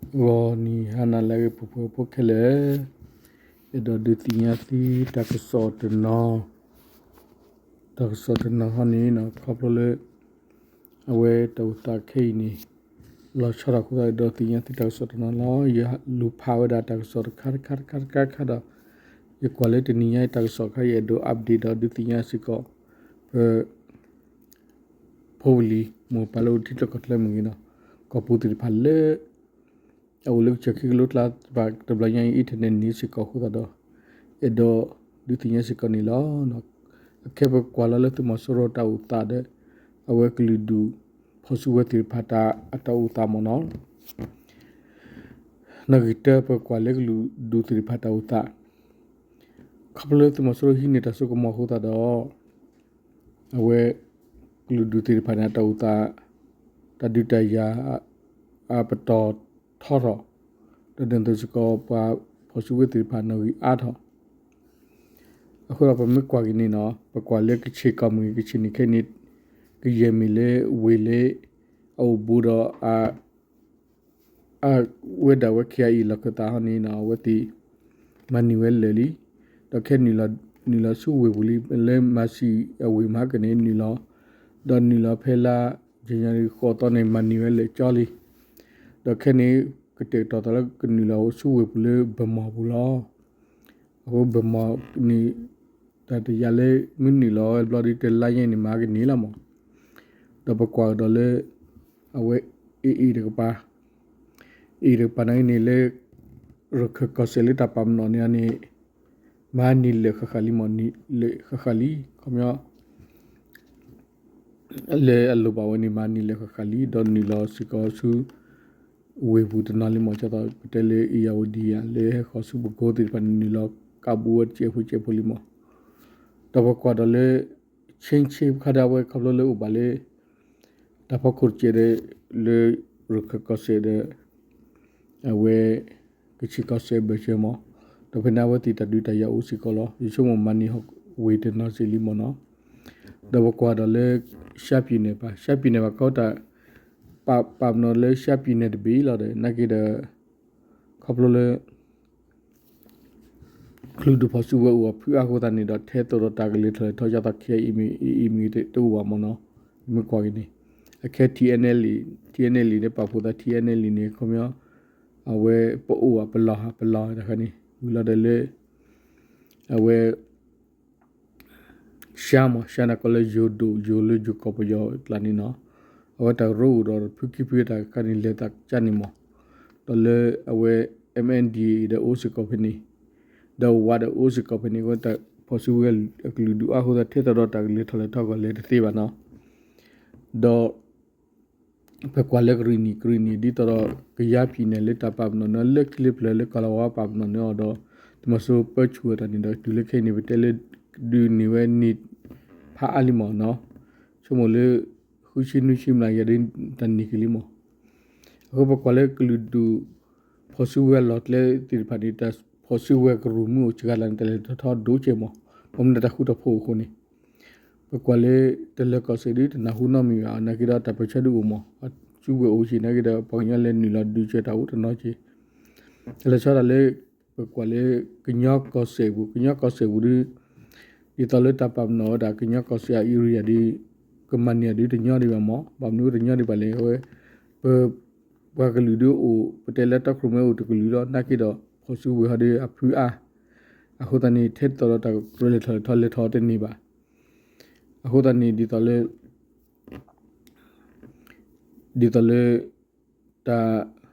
ဂီၤနံၤဟါနၤလၢအဂ့ၤ ပှၤဖှီၣ်ဖိခဲလၢာ်, အဲၣ်ဒိးဒုးသ့ၣ်ညါသုတၢ်ကစီၣ်တနီၤ, တၢ်ကစီၣ်တနီၤဟီန့ၣ် ခီဖျိလၢ အဝဲတၢ်အိၣ်သးခဲအံၤန့ၣ် လီၤဆီဒၣ်တၢ်အဃိသတး အဲၣ်ဒိးသ့ၣ်ညါသုတၢ်ကစီၣ်တနီၤလီၤ. ယလူၤဖးဝဲဒၣ်တၢ်ကစီၣ်တခါတခါတခါတခါဒီး ယကွၢ်လၢတနံၤညါအံၤတၢ်ကစီၣ်တခါ ယအဲၣ်ဒိး update ဒီးဒုးသ့ၣ်ညါစ့ၢ်ကီး ပ ဖိပလံၤ မိၢ်ပၢ်လၢအိၣ်ထံချၢကီၢ်ချၢမ့ၢ်ဂ့ၤဒီး ကီၢ်ပူၤသ့ၣ်တဖၣ်လၢ အအိၣ်လၢကစၢၢ်ခံကလိကျါတဖၣ် တဘျီညါအံၤ internet န့ၣ်စ့ၢ်ကီးအဃိသတးဒီး အဲၣ်ဒိးဒုးသ့ၣ်ညါစ့ၢ်ကီးန့ၣ်လီၤ. အခဲပကွၢ်လီၤလၢသုးမီၤစိရိၤတၢ်အိၣ်သးဒီး အဝဲကလုာ်ဒူၣ် ဖီၣ်စုဝဲသ့ၣ်တဖၣ်တၢ်အတၢ်အိၣ်သးမ့ၢ်နီၤ နီၣ်ဂံၢ်တၢ ပကွၢ်လၢကလုာ်ဒူၣ်သ့ၣ်တဖၣ်တၢ်အိၣ်သး, ခီဖျိလၢသုးမီၤစိရိၤဟံးန့ၢ်တၢ်စိကမီၤအဃိသတးဒီး အဝဲ ကလုာ်ဒူၣ်သ့ၣ်တဖၣ်န့ၣ် အတၢ်အိၣ်သး တၢ်ဒုးတၢ်ယၤ အပတီၢ်ထီထီၣ်, ဒီးဒ်သိးစ့ၢ်ကီးပှၤဖီၣ်စုဝဲသ့ၣ်တဖၣ်နီၣ်ဂံၢ်အါထီၣ် အဃိဒီးပမ့ၢ်ကွၢ်က့ၤန့ၣ်နီၤ ပကွၢ်လၢကခ့ၣ်ကီၢ်မ့ၢ်ဂ့ၤ ကခ့ၣ်န့ၣ်ခဲအံၤန့ၣ် ကယဲၢ်မ့ၢ်လၢဝ့ၢ်လၢ အအိၣ်ဘူးဒီး အဝဲဒၣ်ဝဲ ခ့ၣ်အံၤ လီၢ်ခၢၣ်သးဟီန့ၣ်နီၤ အဝဲသ့ၣ် မၤန့ၢ်ဝဲလၢာ်လံ, ဒီးခဲနုာ်လီၤဆူဝ့ၢ်ပူၤလံ လၢမၤစံၣ်အဝ့ၢ်မၤကန့ၣ်နုာ်လီၤ, ဒီးနုာ်လီၤဖဲလါ ယနူၤအါရံၤ ဃိးသီန့ၣ် မၤန့ၢ်ဝဲလၢာ်ကၠီလံ, ဒီးခဲန့ၣ် ကတဲာ်ကတီၤသးလၢကနုာ်လီၤဆူဝ့ၢ်ပူၤလၢဘၢၣ်မီၢ်ပူၤလီၤ. အဃိဘၢၣ်မီၢ်န့ၣ် တၢ်တယာ်လၢမ့ၢ်နုာ်လီၤဝဲဘျီဒီး တလါညါအံၤန့ၣ် မၤကန့ၢ်လီၤမး, ဒီးပကွၢ်ကဒီးလၢ အဝဲ AA တကပၤ AA တကပၤန့ၣ်န့ၣ်လၢ ရခၢၣ်ကီၢ်စဲၣ်လၢတၢ်ပာ်ပနီၣ်န့ၣ်န့ၣ် မၤန့ၢ်လၢာ်ဃၣ်ဃၣ်လံမး န့ၢ်လၢာ်ဃၣ်ဃၣ်လံ ခီပညီ လၢအလိၣ်ဘၣ်ဝဲန့ၣ် မၤန့ၢ်လၢာ်ဃၣ်ဃၣ်လံ ဒီးနုာ်လီၤစ့ၢ်ကီးဆူ ဝ့ၢ်ပူၤတနီၤလံမး ကၠီသီး ပတဲလၢ အ့ၣ်ယၣ်ဝတံၤယၤ လၢဟဲဃီၤဆူပကိသ့ၣ်တဖၣ်န့ၣ် နုာ်လီၤကးဘူးဝဲတစဲးဖိတစဲးဖိလံမး, ဒီးပကွၢ်ဒီးလၢ ဆ့ဆ့ခါဒၣ်ဝဲ ခီဖျိလၢအိၣ်ဘၣ်လၢ တၢ်ဖီခိၣ်တစဲးဒီး လၢရခၢၣ်ကီၢ်စဲၣ်ဒီး အဝဲ ကခ့ၣ်ကီၢ်စဲၣ်ဘၢၣ်စၢၤမး, ဒီးဖဲန့ၣ်အဝဲသ့ၣ်တၢ်ဒုးတၢ်ယၤအိၣ်စ့ၢ်ကီးလီၤ. ယဆိကမိၣ်မၤန့ၢ်ဝ့ၢ်တနီၤစ့ၢ်လံမးနီၤ, ဒီးပကွၢ်ဒီးလၢ ရှမ်းပြည်နယ် ပၤ ရှမ်းပြည်နယ် ပၤခီတၢ် ပာ်ပနီၣ်လၢ ရှမ်းပြည်နယ် တဘ့ၣ်လီၤဒီး နာ်က့ဒီး ခီဖျိလၢ ကလုာ်ဒူၣ်ဖီၣ်စုဝဲအိၣ်အဖုအါအဃိသတးန့ၣ်ဒီး ထဲသိးဒီးတၢ်ကလဲၤထီၣ်လဲၤထီ ကၠီသီး ခ့ၣ်အံၤမ့ၢ် အံၤမ့ၢ်တအိၣ်ဘၣ်မးနီၤ, မ့ၢ်ကွၢ်က့ၤန့ၣ် အခဲ TNLA TNLA န့ၣ် ပာ်ဖှိၣ်သး TNLA န့ၣ် ခီပညီ အဝဲပအိၣ်ဘၣ် ပလီၢ်ဟး ပလီၢ်တခါန့ၣ် ဝံၤလီၤဒီးလၢ အဝဲ ရှမ်းမး ရှမ်းန့ၣ်ကီးလၢယိၤဒိၣ် ယိၤလၢယိၤကီၢ်ပယီၤအကျါန့ၣ်နီၤ, အဝဲတၢ်ကရၢအိၣ်ဒီးဖုခံဖုတၢ်ခါန့ၣ် လဲၤသးကၢ်န့ၣ်မး, ဒီးလၢအဝဲ MNDAA ဒီးအိၣ်စ့ၢ်ကီးဖဲန့ၣ်, ဒီးဝးဒီးအိၣ်စ့ၢ်ကီးဖဲန့ၣ် အဝဲတၢ်ဖီၣ်စုဝဲအကလုာ်ဒူၣ်အါအဃိသတး ထဲသိးဒီးတၢ်ကလဲၤထီၣ်လဲၤထီကီးလဲၤတသ့ဘၣ်နီၤ, ဒီး ပကွၢ်လၢကရံၣ်နံၣ် ကရံၣ်နံၣ် ဒ်သိးဒီး ကယါပြည်နယ် လၢတၢ်ပာ်ပနီၣ်န့ၢ် လၢခံလၢပျၢၤလၢကီၢ်လီၤဝါပာ်ပနီၣ်န့ၢ်အီၤဒီး သုးမီၤစိရိၤပၢဆူၣ်အတၢ်န့ၣ်ဒီး တုၤလၢခဲအံၤန့ၣ် ပတဲလၢ ဒုးန့ၢ်ဝဲနံၣ်ဖးအါလံမးနီၤ, ဆိကမိၣ်လၢ ဃုဆံနွံဆံမျးကယၤဒ်တၢ်န့ၢ်က့ၤလံမး, အဃိပကွၢ်လၢကလုာ်ဒူၣ် ဖီၣ်စုဝဲအလီၢ်ကျဲသ့ၣ်တဖၣ်န့ၣ် တၢ်ဖီၣ်စုဝဲကရူၢ်မုၢ်အိၣ်စှၤလၢန့ၣ် တၢ်လဲၤထီၣ်ထီဒိၣ်ကဲမး, ဘၣ်မနုၤတၢ်ဃူတၢ်ဖိးအိၣ်အဃိန့ၣ် ပကွၢ်လၢ တလၢၤကီၢ်စဲၣ်ဒ်တနၢ်ဟူနီတမံၤဘၣ်, နာ်က့ဒီးတၢ်ပၢဆှၢဒုးအိၣ်မး, စုဝဲအိၣ်က့ၤ နာ်က့ဒီး ပှၤကညီလဲၤနုာ်လီၤဒုးကဲတၢ်အိၣ်တနီၤက့ၤ, တၢ်လဲၤဆီဒၣ်လၢ ပကွၢ်လၢ ကညီကီၢ်စဲၣ်ပူၤ ကညီကီၢ်စဲၣ်ပူၤဒ် ဒ်သိးလၢတၢ်ပာ်ပနီၣ်ဝဲဒၣ် ကညီကီၢ်စဲၣ်အ area ဒ် ကမၤန့ၢ်အီၤဒ်တညီဒံးဘၣ်မး, ဘၣ်မနုၤတညီဒံးဘၣ်လဲၣ်, အဝဲ ပ ပှၤကလုာ်ဒ်အိၣ် ပတဲလၢတီခိၣ်ရိၣ်မဲအိၣ်တကလုာ်လီၤ, နာ်က့ဒီး ဖီၣ်စုဝဲဟီဒ်အဖုအါ, အဃိသတးန့ၣ် ထဲသိးဒီးတၢ်ကလဲၤထီၣ်လဲၤထီလဲၤထီတန့ၢ်ဘၣ်, အဃိသတးန့ၣ် ဒ်သိးလၢ ဒ်သိးလၢ တၢ်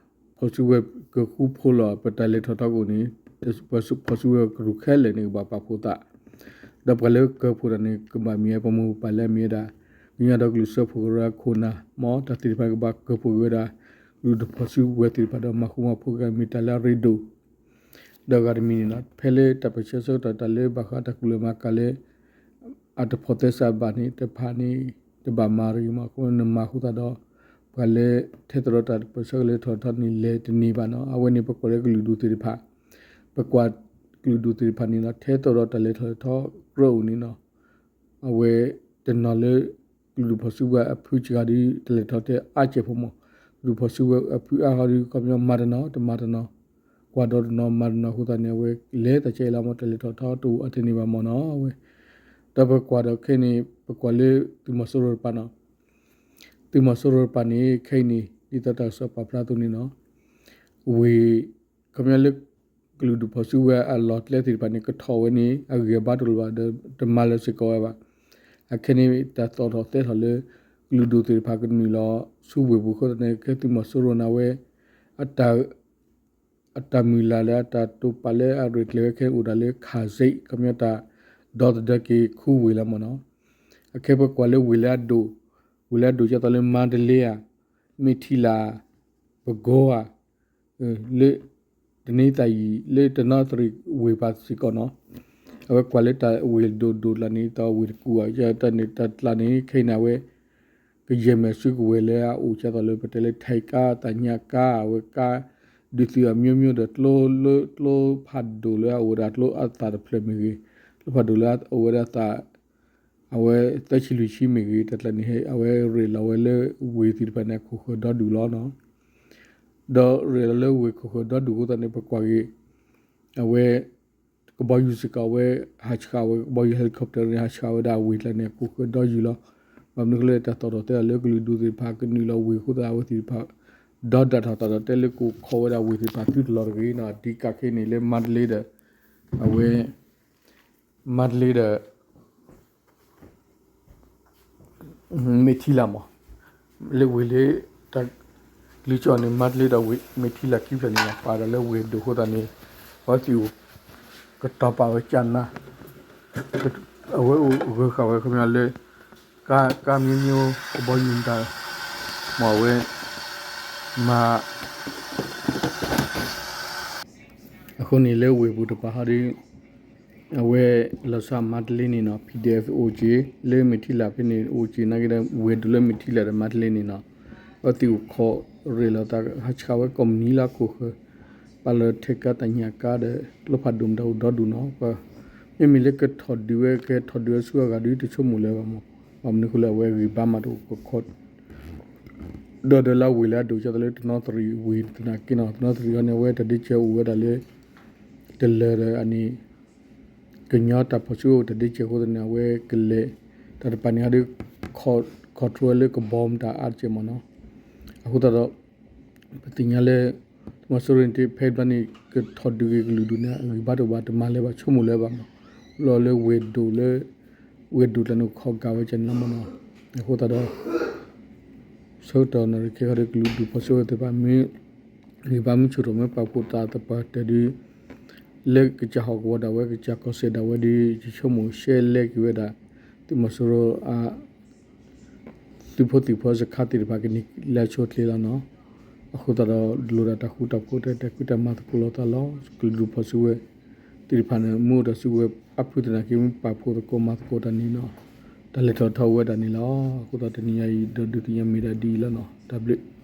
ဖီၣ်စုဝဲကဃူဖိးလီၤ ပတၢ်လဲၤထီၣ်ထီကအိၣ်န့ၣ် ပဖီၣ်စုဝဲကရူၢ်ခဲလၢာ်န့ၣ် ကဘၣ်ပာ်ဖှိၣ်သး, ဒီးပှၤလၢကၢၢ်ဖှိၣ်တၢ်န့ၣ် ကဘၣ်မ့ၢ်ဝဲပမိၢ်ပပၢ်လၢအမ့ၢ်ဝဲဒၣ် ကညီဒီကလုာ်စၢဖှိၣ်ကရၢခိၣ်နၢ် မ်တၢ်သ့ၣ်တဖၣ်ကဘၣ်ကၢၢ်ဖှိၣ်က့ၤဝဲဒၣ် ကလုာ်ဒူၣ်ဖီၣ်စုဝဲသ့ၣ်တဖၣ်ဒီးမၤဃူမၤဖိးက့ၤမ့ၢ်တၢ်လၢအရ့ဒိၣ် ဒီးအဂၤတမံၤန့ၣ်လီၤ. ဖဲလၢတၢ်ပၢၢ်ဆၢဆၢကတီၢ် တၢ်လၢဘၣ်ဃးတၢ်ကူၣ်လဲၤမၤကၤလၢ အတဖိးသဲစးဘၣ်န့ၣ် တဖၣ်န့ၣ် တဘၣ်မၤတဂ့ၤမး အဃိနမၤဃူသးဒီး ပှၤလၢထဲသိးဒီးတၢ်ပၢၢ်ဆၢကလဲၤထီၣ်ထီန့ၣ် လဲၤတန့ၢ်ဘၣ်နီၤ. အဝဲန့ၣ် ပကွၢ်လၢကလုာ်ဒူၣ်သ့ၣ်တဖၣ် ပကွၢ်ကလုာ်ဒူၣ်သ့ၣ်တဖၣ်န့ၣ်လီၤ. ထဲသိးဒီးတၢ်လဲၤထီၣ်လဲၤထီကြၢးအိၣ်န့ၣ်နီၤ. အဝဲတနီၤလၢ ကလုာ်ဒူၣ်ဖီၣ်စုကဝဲၤအဖုစှၤဒ်တၢ်လဲၤထီၣ်ထဲအါကဲၣ်ဖိမး ဒူၣ်ဖီၣ်စုဝဲအဖုအါဟီဒီး ခီပညီမၤတနီၤ တမၤတနီၤ, ကွၢ်ဒီးတနီၤ မၤတနီၤအဃိသတးန့ၣ် အဝဲလဲၤတၢ်ကဲအံၤလီၤမ့ၢ် တၢ်လဲၤထီၣ်ထီတအိၣ်အါတန့ၢ်ဘၣ်မ့ၢ်နီၤ အဝဲ, ဒီးပကွၢ်ဒီးခဲအံၤန့ၣ် ပကွၢ်လၢသုးမီၤစိရိၤတပၤနီၤ, သုးမီၤစိရိၤတပၤန့ၣ် ခဲအံၤန့ၣ် ဒ်သိးတၢ်ကစီၣ်ပာ်ဖျါအသိးန့ၣ်နီၤ ဝ့ၢ် ခီပညီလၢ ကလုာ်ဒူၣ်ဖီၣ်စုဝဲအလီၢ်ကျဲသ့ၣ်တဖၣ်န့ၣ် ကထီၣ်ဝဲန့ၣ် အဂံၢ်အဘါတအိၣ်လၢၤဘၣ်ဒီး တမၤလၢၤစ့ၢ်ကီးဝဲဘၣ်. အခဲန့ၣ် တၢ်သီၣ်ထီၣ်သဲထီၣ်လၢ ကလုာ်ဒူၣ်သ့ၣ်တဖၣ်ကနုာ်လီၤ ဆူဝ့ၢ်ပူၤအဃိသတးန့ၣ် ခဲသုးမီၤစိရိၤန့ၣ် အဝဲ အတၢ် အတၢ်မုၢ်လၢ်လၢအတၢ်တိာ်ပာ်လၢအရဲၣ်ကျဲၤဝဲခဲအိၣ်ဒၣ်လၢ ခးစ့း ခီပညီတၢ်ဒီသဒၢက့ၤခူဝ့ၢ်လီၤမ့ၢ်နီၤ. အခဲပကွၢ်လၢဝ့ၢ်လၢအဒိၣ်, ဝ့ၢ်လၢအဒိၣ်ဒ်သိးလၢမါတလ့ဧါ, မ့ၢ်ထံလၢ်, ပကိဧါ, လၢ တနံၤသၣ်ယံၤ လၢတနီသရံၣ်ဝ့ၢ်ပၤစ့ၢ်ကီးနီၤ. အဝဲကွၢ်လၢတၢ်ဝ့ၢ်ဒိၣ်ဒိၣ်တကျါန့ၣ် တၢ်ဝ့ၢ်တကူၣ်ဧါ, တၢ်န့ၣ်တၢ်ကျါန့ၣ် ခဲအံၤန့ၣ် အဝဲ ကယဲၢ်မ့ၢ်စုကဝဲၤလၢအအိၣ်ဒ်သိးလၢပတဲလၢ ထဲးကါ တၢ်ညၣ်ကါ အဝဲကါ ဒုးသုးအမျိုးမျိုးဒီး ကျိလၢကျိဖးဒိၣ်လၢအအိၣ်ဝဲဒၣ်ကျိအသၣ်တဖျၢၣ်မ့ၢ်ဂ့ၤ, ကျိဖးဒိၣ်လၢအအိၣ်ဝဲဒၣ်သၣ် အဝဲသၢဆံလွံၢ်ဆံမ့ၢ်ဂ့ၤ တၢ်ကျါန့ၣ် အဝဲရ့ၣ်လီၤဝဲလၢဝ့ၢ်သ့ၣ်တဖၣ်န့ၣ် အခိၣ်ဃၢၤဒီဒူၣ်လီၤနီၤ. ဒီးရ့ၣ်လီၤလၢဝ့ၢ်ခိၣ်ဃၢၤဒီဒူၣ်အဃိသတးန့ၣ် ပကွၢ်က့ၤ အဝဲ ကဘီယူၤစ့ၢ်ကီးဝဲ ဟးဆှးဝဲ ကဘီယူၤ helicopter န့ၣ် ဟးဆှးဝဲဒၣ်ဝ့ၢ်ကျါန့ၣ် အခိၣ်ဃၢၤဒီယုၢ်လီၤ. ဘၣ်မနုၤဃိလၢတၢ်သီၣ်ထီၣ်သဲထီၣ်လၢကလုာ်ဒူၣ်သ့ၣ်တဖၣ်ကနုာ်လီၤဝ့ၢ်အဃိသတး အဝဲသ့ၣ်တဖၣ် ဒီဒၣ်ထီၣ်သးဒီးတဲလၢကအိၣ်ခိးဝဲဒၣ်ဝ့ၢ်သ့ၣ်တဖၣ်သုတလီၤတဂ့ၤနီၤ. အဓိကခဲအံၤန့ၣ်လၢမါတလ့ဒီး အဝဲ မါတလ့ဒီး မ့ၢ်ထံလၢ်မး လၢဝ့ၢ်လၢ တၢ် လံကၠီန့ၣ် မါတလ့ဒီးဝ့ၢ်မ့ၢ်ထံလၢ်ခံဖျၢၣ်န့ၣ် ပာ်ဒီးလၢဝ့ၢ်အဒိၣ်အဃိသတးန့ၣ် အဝဲသ့ၣ်အိၣ် ကတီၤပာ်ဝဲကၢ်နါ အဝဲအိၣ်ဂၢၤဃာ်ဝဲခီပညီလၢ ကါ ကါမံၤမံၤ ကဘီယူၤတၢ် မ့ၢ်ဝဲ မၤ အဃိန့ၣ်လၢဝ့ၢ်ပူၤတပၤဟီဒီး အဝဲလီၤဆီမါတလ့န့ၣ်နီၤ PDF အိၣ်က့ၤ လၢမ့ၢ်ထံလၢ်ဖဲန့ၣ်အိၣ်က့ၤ နာ်က့ဒီး ဝ့ၢ်ဒိၣ်လၢမ့ၢ်ထံလၢ်ဒီးမါတလ့န့ၣ်နီၤ အဝဲသ့ၣ်အိၣ်ခိးရ့ၣ်လီၤသး ဟးဆှးဝဲကိးမုၢ်နံၤလၢအခိၣ်ဃၢၤ ပာ်လီၤထဲးကါတၢ်ညၣ်ကါဒီး ကျိဖးဒိၣ်မတၤအိၣ်ဒီဒူၣ်နီၤ မ့မ့ၢ်လၢကထီၣ်ဒုးဝဲ ကထီၣ်ဒုးဝဲဆူအဂၤဒီး တဆိကမိၣ်လၢၤဘၣ်မး ဘၣ်မနုၤဃိလၢအဝဲဂံၢ်ဘါမးတအိၣ်ကခီ ဒီးဒီးလၢဝ့ၢ်လၢအဒိၣ်ကၢ်သးလၢတနီသရံၣ်ဝ့ၢ်သနာ်က့နီၤ တနီသရံၣ်ဟီန့ၣ် အဝဲတၢ်ဒ့စဲးအိၣ်ဝဲဒၣ်လၢ တလၢၤဒီးအန့ၣ် ကညီတၢ်ဖီၣ်စုအိၣ်တၢ်ဒ့စဲးအဃိသတးန့ၣ် အဝဲကလဲၤ တၢ်တပၤန့ၣ်ဟီဒီး control ဝဲလၢကဘီမတၤအါတက့ၢ်မးနီၤ အဃိသတးဒီး ပသ့ၣ်ညါလၢ သုးမီၤစိရိၤန့ၣ် ဖဲဘျီန့ၣ် ကထီၣ်ဒုးက့ၤကလုာ်ဒူၣ်န့ၣ် အဂံၢ်ဘါတအိၣ်ဘၣ် တမၤလၢၤဘၣ် ဆိကမိၣ်လၢၤဘၣ်မး လီၤလၢဝ့ၢ်ဒိၣ်လၢ ဝ့ၢ်ဒိၣ်ကျါန့ၣ် ခိးကၤဝဲကန့ၣ်လီၤမးနီၤ အဃိသတးဒီး ဆၢကတီၢ်နၣ်ရံၣ်ခဲခီဒီး ကလုာ်ဒူၣ်ဖီၣ်စုဝဲသ့ၣ်တဖၣ် မ့ၢ်ဂံၢ်ဘါမ့ၢ်ဆူၣ်ထီၣ်မ့ၢ်ပာ်ဖှိၣ်သးသပှၢ်တၢၢ်ဒီး လၢကစၢ်ဟီၣ်ကဝီၤဒၣ်ဝဲ ကစၢ်ကီၢ်စဲၣ်ဒၣ်ဝဲဒီး ယဆိကမိၣ်ရှဲလဲက့ၤဝဲဒၣ် သုးမီၤစိရိၤအ သုးဖိသံၣ်ဖိစခါသ့ၣ်တဖၣ်ကန့ၢ်လၢအဆိအချ့လီၤနီၤ. အဃိသတးဒီး လိၣ်ဒၣ်တၢ်ဃူတၢ်ဖိး တၢ်အဲၣ်တၢ်ကွံတၢ်မၤသကိးလိာ်သးလီၤ. ကလုာ်ဒူၣ်ဖီၣ်စုဝဲသ့ၣ်တဖၣ်န့ၣ် မ့ၢ်အိၣ်တၢ်စုကဝဲၤအဖုသနာ်က့ မ့ၢ်ပာ်ဖှိၣ်သကိးမၤသကိးတၢ်န့ၣ်နီၤ တၢ်လဲၤထီၣ်ထီအိၣ်ဝဲဒၣ်န့ၣ်လီၤ. အဃိသတးတနံၤညါအံၤ ဒီးဒုးသ့ၣ်ညါမ့ၢ်ဒၣ်ဒ်အံၤလီၤနီၤ. တၢ်ဘျုး